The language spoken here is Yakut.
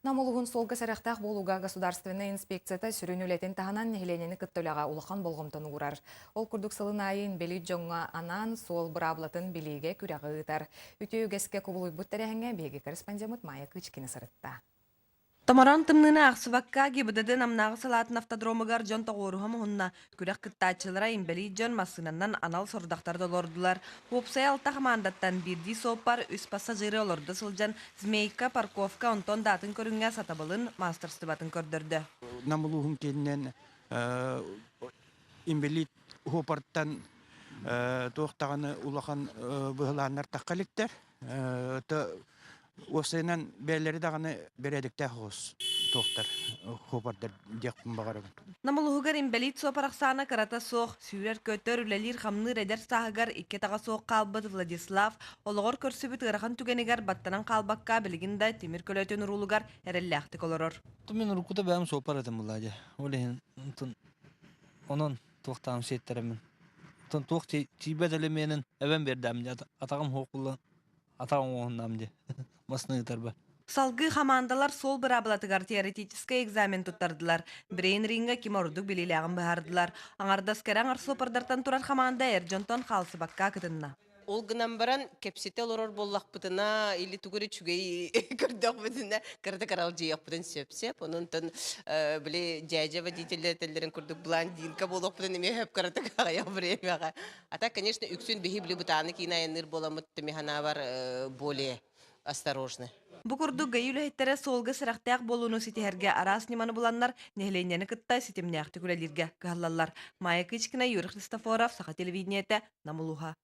Нам улууһун суолга сэрэхтээх буолууга государственнай инспекцията сүрүн үлэтин таһынан нэһилиэнньэни кытта үлэҕэ улахан болҕомтону уурар. Ол курдук сылын аайы инбэлиит дьоҥҥо анаан суол быраабылатын билиигэ күрэҕи ыытар. Үтүө үгэскэ кубулуйбут тэрээһиҥҥэ биһиги корреспондеммыт Майя Кычкина сырытта. Томороон тымныыны аахсыбакка ГИБДД Намнааҕы салаатын автодромугар дьон тоҕуоруһа муһунна. Күрэх кыттааччылара инбэлиит дьон массыынанан анал сорудахтары толордулар. Уопсайа алта хамаандаттан биирдии суоппар үс пассажиры олордо сылдьан Змейка, парковка, онтон да атын көрүҥҥэ сатабылын, маастарыстыбатын көрдөрдө. Нам улууһун киининэн инбэлиит суоппартан туох даҕаны улахан быһылааннар тахха иликтэр. Уопсайынан бэйэлэри даҕаны бэрээдэктээх оҕус туохтар суопардар диэхпин баҕарабын. Нам улууһугар инбэлиит суопар ахсаана кырата суох, сүүрэр-көтөр, үлэлиир-хамныыр эдэр сааһыгар икки атаҕа суох хаалбыт Владислав олоҕор көрсүбүт ыарахан түгэнигэр баттанан хаалбакка билигин да тимир көлөтүн уруулугар эрэллээхтик олорор. Мин уруккута бэйэм суопар этим буолла Ол иһин онон туохтаам сиэттэримин. Оттон туох тиийбэт элеменин эбэн биэрдэм дии атаҕым суох буолла атаҕым оҥоһуннаам дии массыына ыытарбар. Салгыы хамаандалар суол быраабылатыгар теоретическай экзамен туттардылар. Брейн-рингэ ким ордук билиилээҕин быһаардылар. Аҥардас кэрэ аҥар суоппардартан турар хамаанда эр дьонтон хаалсыбакка кытынна. Ол гынан баран кэпсэтэ олорор буоллахпытына или тугу эрэ үчүгэй көрдөхпүтүнэ кыратык аралдьыйыахпытын сөп-сөп. Онон били дьээдьэ водителлэр этэллэрин курдук блондинка буолуохпутун эмиэ сөп кыратык аҕыйах времяҕа. А так, конечно, үксүн биһи били бытааны киин айанныыр буоламмыт тимиханаабар более осторожны. Бу курдук ГАИ үлэһиттэрэ суолга сэрэхтээх буолууну ситиһэргэ араас ньыманы буланнар, нэһилиэнньэни кытта ситимнээхтик үлэлииргэ кыһаллаллар. Майя Кычкина, Юрий Христофоров, Саха телевидениетэ, Нам улууһа.